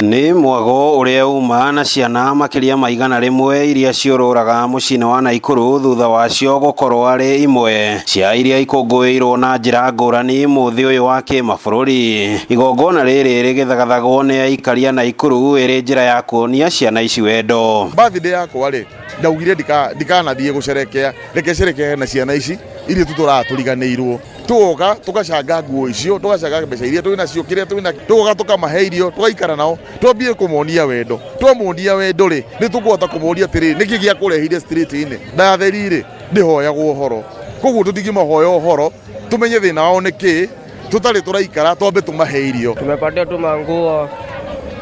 Nĩ mwago ũrĩa uma na ciana makĩria ma 100 iria ciũrũraga mũciĩ-inĩ wa Naikuru thutha wacio gũkorwo arĩ imwe cia iria ikũngũĩirwo na njĩra ngũrani mũthĩ ũyũ wa kĩmabũrũri. Igongona rĩrĩ rĩgĩthagathagwo nĩ aikari a Naikuru ĩrĩ njĩra ya kuonia ciana ici wendo. Birthday yakwa rĩ, ndaugire ndikanathiĩ gũcerekea, reke cerekee na ciana ici iria tũtũraga tũriganĩirwo. Tũgoka tũgacanga nguo icio, tũgacanga mbeca iria twĩ nacio, kĩrĩa twĩ nakĩo, tũgoka tũkamahe irio, tũgaikara nao, twambie kũmonia wendo. Twamonia wendo rĩ, nĩ tũkũhota kũmoria atĩrĩrĩ, nĩkĩ gĩakũrehire street-inĩ? Ndatheri rĩ, ndĩhoyagwo ũhoro. Koguo tũtingĩmahoya ũhoro, tũmenye thĩna wao nĩ kĩ, tũtarĩ tũraikara, twambe tũmahe irio. Tumepatia tu manguo,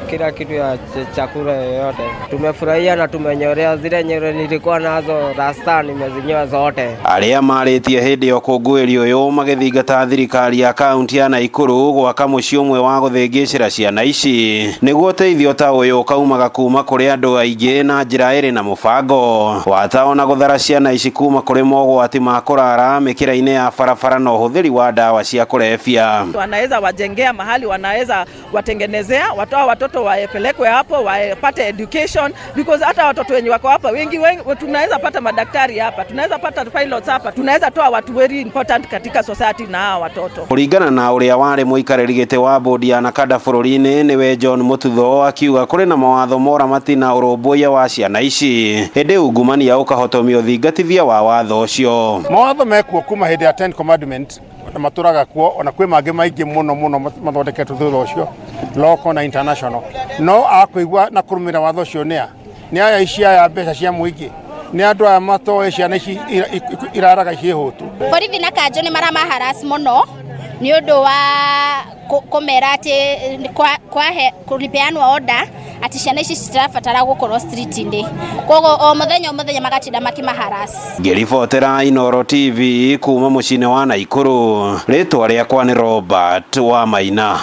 kila kitu ya chakula yoyote. Tumefurahia na tumenyorea zile nywele nilikuwa nazo rasta nimezinyoa zote. Arĩa marĩtie hĩndĩ ya ũkũngũĩri ũyũ magĩthingata thirikari ya kaunti ya Naikuru gwaka mũciĩ ũmwe wa gũthĩngĩcĩra ciana ici nĩguo ũteithio ta ũyũ ũkaumaga kuma kũrĩ andũ aingĩ na njĩra ĩrĩ na mũbango wata ona gũthara ciana ici kuma kũrĩ mogwati ma kũrara mĩkĩra-inĩ ya barabara na ũhũthĩri wa ndawa cia kũrebia. Wanaweza wajengea mahali, wanaweza watengenezea, watoa watoto wapelekwe hapo wapate education, because hata watoto wenye wako hapa wengi, wengi tunaweza pata madaktari hapa, tunaweza pata pilots hapa, tunaweza toa watu very important katika society na hawa watoto. Kũringana na ũrĩa warĩ mũikarĩri gĩtĩ wa bodi ya NACADA bũrũri-inĩ nĩwe John Mututho akiuga kũrĩ na mawatho moramati na ũrũmbũiya wa ciana ici ĩndĩ ungumania ũkahotomia ũthingatithia wa watho ũcio. Mawatho mekuo kuma hĩndĩ ya Ten Commandment na matũraga kuo, ona kwĩ mangĩ maingĩ mũno mũno mathondeketwo thutha ũcio, local na international. No akũigua na kũrũmĩrĩra watho ũcio nĩa? Nĩ aya ici aya mbeca cia mũingĩ, nĩ andũ aya matoĩ ciana ici iraraga ciĩ hũtu. Borithi na kanjũ nĩ maramaharas mũno nĩ ũndũ wa kũmera atĩ kwahe kũripeanwo order atĩ ciana ici citirabatara gũkorwo street-inĩ, koguo o mũthenya o mũthenya magatinda makĩmaharas. Ngĩribotera Inooro TV kuma mũciĩ-inĩ wa Naikuru, rĩtwa rĩakwa nĩ Robert Wamaina.